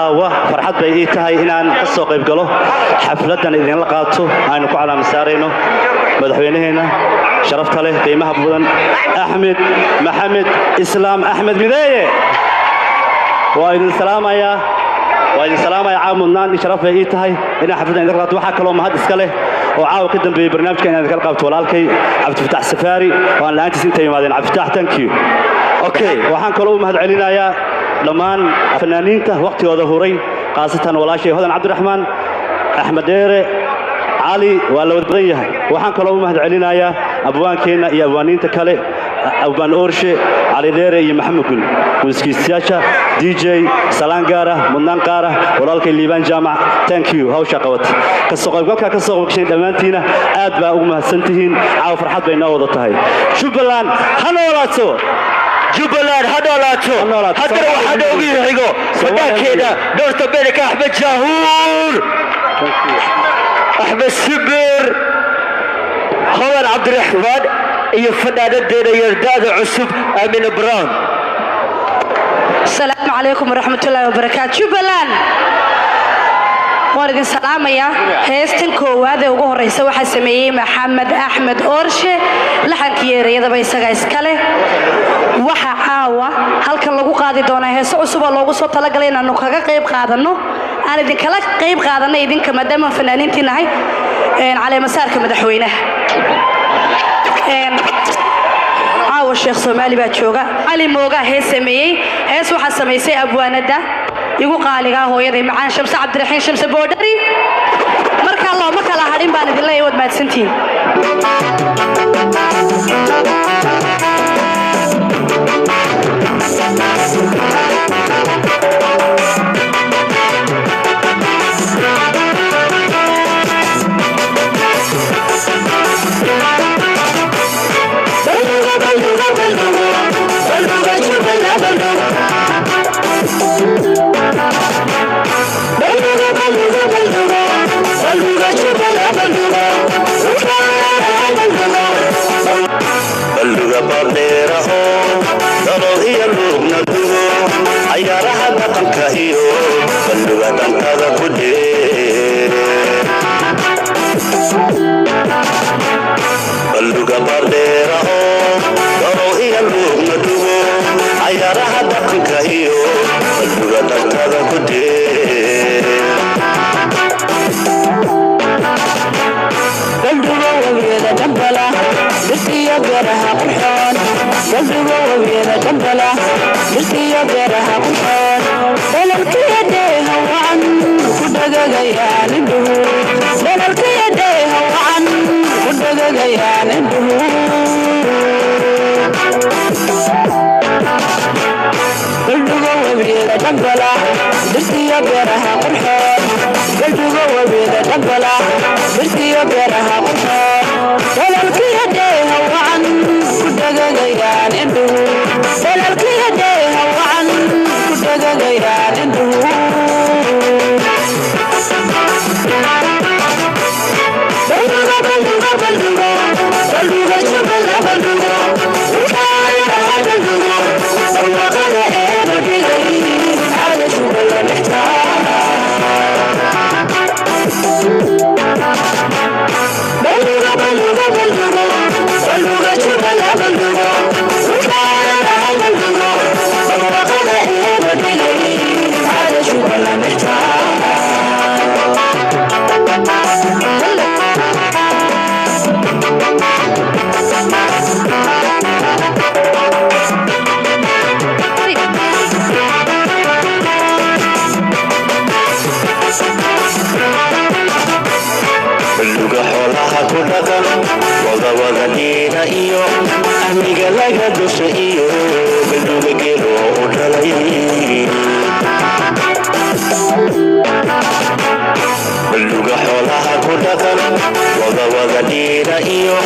Caawa farxad bay ii tahay inaan ka soo qayb galo xafladdan idinla qaato, aynu ku calaama saarayno madaxweynaheena sharafta leh, qiimaha badan, Axmed Maxamed Islaam Axmed Mideeye. Waa idin salaamayaa, waa idin salaamaya. Caawa mudnaan iyo sharaf bay ii tahay inaan xafladdan idinla qaato. Waxaa kaloo mahad iska leh oo caawa ka dambeeyey barnaamijka inaan idinkala qaabto walaalkay Cabdifatax Safaari oo aan la'aantiis inta yimaadeen. Cabdifatax, thank you. Okay, waxaan kaloo u mahad celinayaa dhammaan fanaaniinta waqtigooda huray, khaasatan walaashay Hodan Cabdiraxmaan, Axmed Dheere, Cali, waa la wada badan yahay. Waxaan kaloo u mahad celinayaa abwaankeenna iyo abwaaniinta kale, Abwaan Oorshe, Cali Dheere iyo Maxamed Gul, muusikiistayaasha, DJ salaan gaara, mudnaan qaara, walaalkay Liibaan Jaamac, thank you hawshaa qabatay. Kasoo qaybgalka ka soo qaybgashay dhammaantiina aad baa ugu mahadsan tihiin. Caawa farxad bay noo wada tahay. Jubbaland ha noolaato! Jubbaland ha noolaato! Ha noolaato. Haddana waxaa noogu xigo fanaankeena North America, Axmed Jaahuur, Axmed Sibir, Hodan Cabdiraxmaan iyo fanaanadeena yardaada cusub, Amina Brown. Asalaamu calaykum waraxmatullaahi wabarakaatu. Jubbaland waan idin salaamayaa. Heestan koowaad ee ugu horeysa waxaa sameeyey Maxamed Axmed Oorshe, laxankii ereyadaba isaga iskale. Waxaa caawa halkan lagu qaadi doonaa heeso cusub oo loogu soo talagalay inaanu kaga qayb qaadanno, aan idinkala qayb qaadanno idinka, maadaamaan fanaaniintii nahay, caleemasaarka madaxweynaha. Caawa Sheekh Soomaali baa jooga, Cali Moogaa hees sameeyey. Hees waxaa samaysay abwaanada igu qaaligaa, hooyaday macaan, Shamse Cabdiraxiin, Shamse Boodhari. Markaa looma kala hadhin baan idin leeyahay. Waad mahadsantihiin. Balluga baardheeraho dalo iyo luugna dugo, cayaaraha dhaqanka iyo balluga dhantada ku dhee. Balluga baardheeraho dalo iyo luugna dugo, cayaaraha dhaqanka iyo balluga dhantada ku dhee. Galdugo wabiyada dhambala, dhirtiyo beeraha qurxoon. Galdugo wabiyada dhambala, dhirtiyo beeraha qurxoon. Dhalalkiya dheeha wacan ku dhagagayaan indhuhu. Dhalalkiya dheeha wacan ku dhagagayaan indhuhu. Galdugo wabiyada dhambala, dhirtiyo beeraha qurxoon. Galdugo wabiyada dhambala, dhirtiyo beeraha qurxoon. Dhalalkiya dheeha wacan ku dhagagayaan indhuhu. Dhalalkiya dheeha wacan ku dhagagayaan indhuhu. Baldugo, baldugo, baldugo, baldugo, Jubbala baldugo, baldugo, barwaaqada eeba dhigay, caada Jubbala dhextaa. Baldugo, baldugo, baldugo, baldugo, Jubbala baldugo, baldugo, barwaaqada eeba dhigay, caada Jubbala dhextaa. Balluga xoolaha ku dhaqan, wadawada dhiira iyo amniga laga dusha iyo balluga geelo u dhalay. Balluga xoolaha ku dhaqan, wadawada dhiira iyo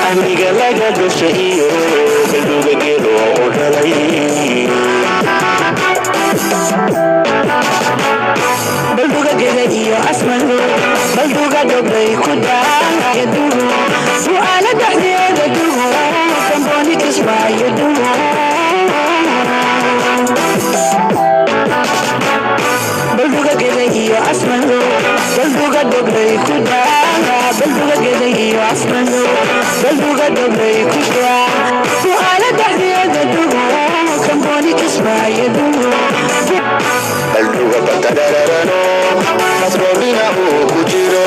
amniga laga dusha iyo balluga geelo u dhalay. Balduga geda iyo asmanu, balduga doblay ku daaya dugo, su'aala dhexdeeda dugo, kambooni Kismaayo dugo. Dobley ku daa, balduga geday iyo asmanow, balduga dobley ku daa, su'aala dhexdeeda dugo, kambooni kismaayo dugo. Baldhuga batadhararano masroobina uu ku jiro,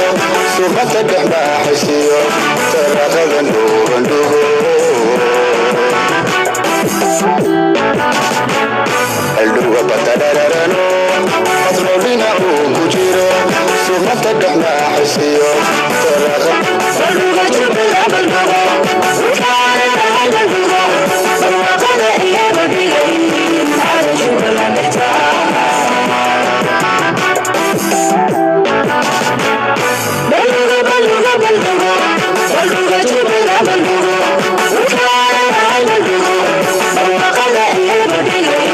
suuqata dhex baaxaysiyo taraqadan dhuubandhugo. Baldhuga batadhararano masroobina uu ku jiro, suuqata dhex baaxaysiyo taraqa. Balduga Jubbada, baldugo waxaananahay, baldugo barwaaqada iyaba dhigay ada Jubbaland dhextaa. Baldugo, baldugo, baldugo, balduga Jubbada, baldugo waxaananahay, baldugo barwaaqada iyaba dhigay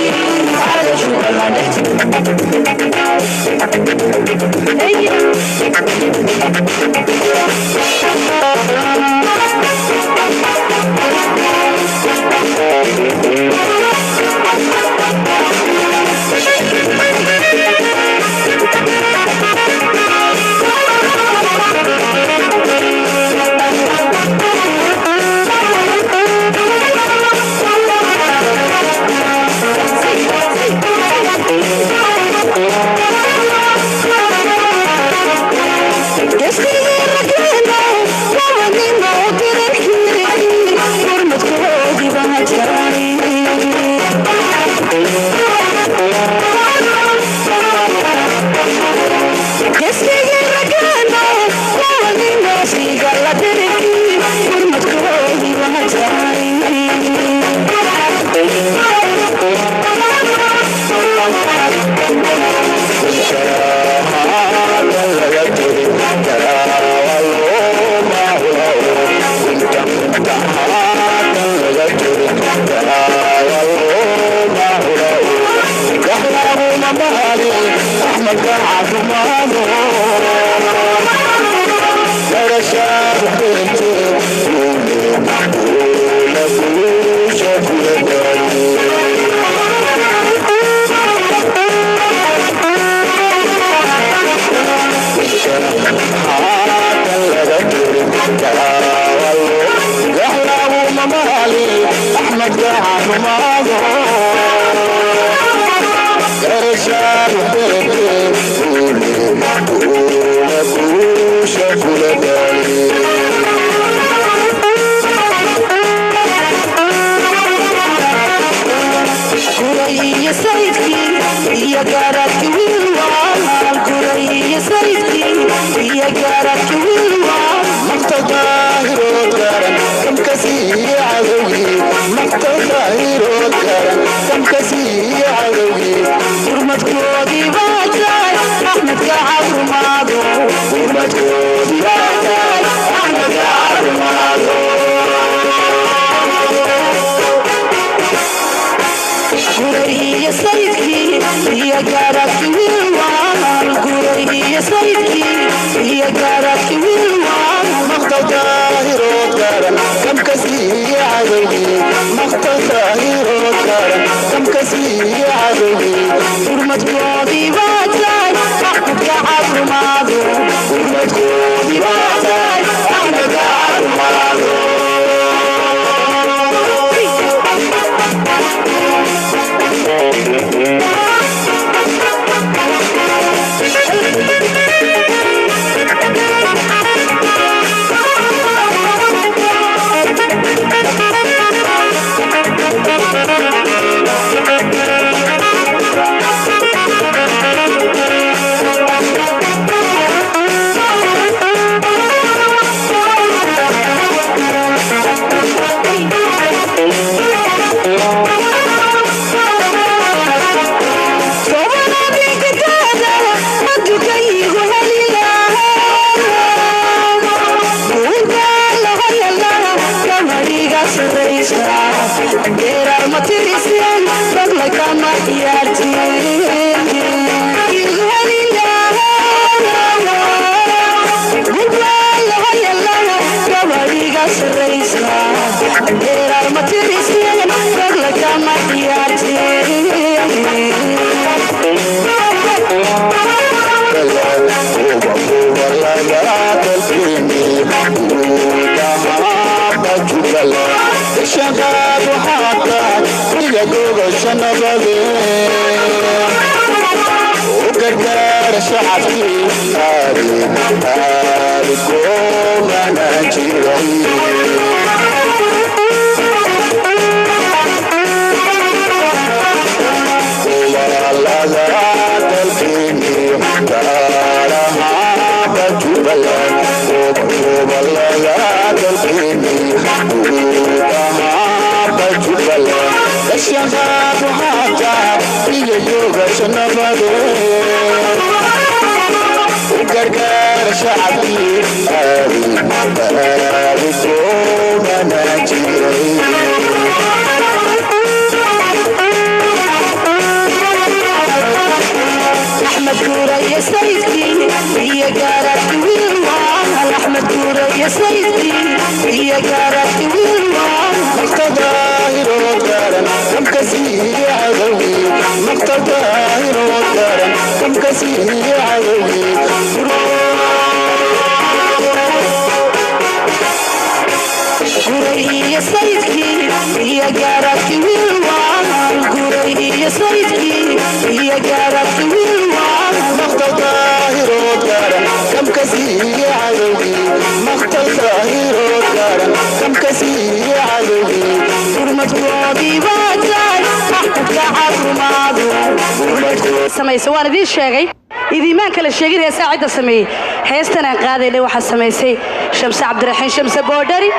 ada Jubbaland dhextaa. Gaashanqaad waxaad tahay iga gogasha nabadeed u gargaara shacabkii aadi aadi goomana jiray. Walaalada dalkeeniyo gaarahaaba Jubbaland, gobolada dalkeeniyo guud ahaaba Jubbaland, gashanqaad waxaa tahay iyo gogasha nabadeed u gargaara shacabkii aadi aadi goomana jiray. Axmed Guura iyo sayidkii iyo gaaraadki wiilwaal, Axmed Guura iyo sayidkii iyo gaaraadki wiilwaal. Maqtadaahiroo daran kamka siiye cadowgii, maqtadaahiroo daran kamka siiye cadowgii. Guray iyo sayidkii iyo gaaraadki wiilwaal, Guray iyo sayidkii iyo gaaraadki wiilwaal. Maqtadaahiroo daran kamka siiye cadowgii, maqtadaahiroo daran kamka siiye cadowgii. Gurmadkoodii baa tahay Axmedka carumaadu. Samaysay waan idiin sheegay, idiimaan kala sheegin heesaa cidda sameeyey. Heestan aan qaadaynay waxaa samaysay Shamse Cabdiraxiin, Shamse Boodhari.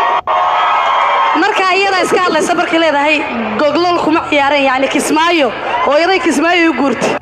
Marka iyadaa iska hadlaysa markay leedahay goglol kuma ciyaareen, yacni Kismaayo hooyaday Kismaayo u guurtay.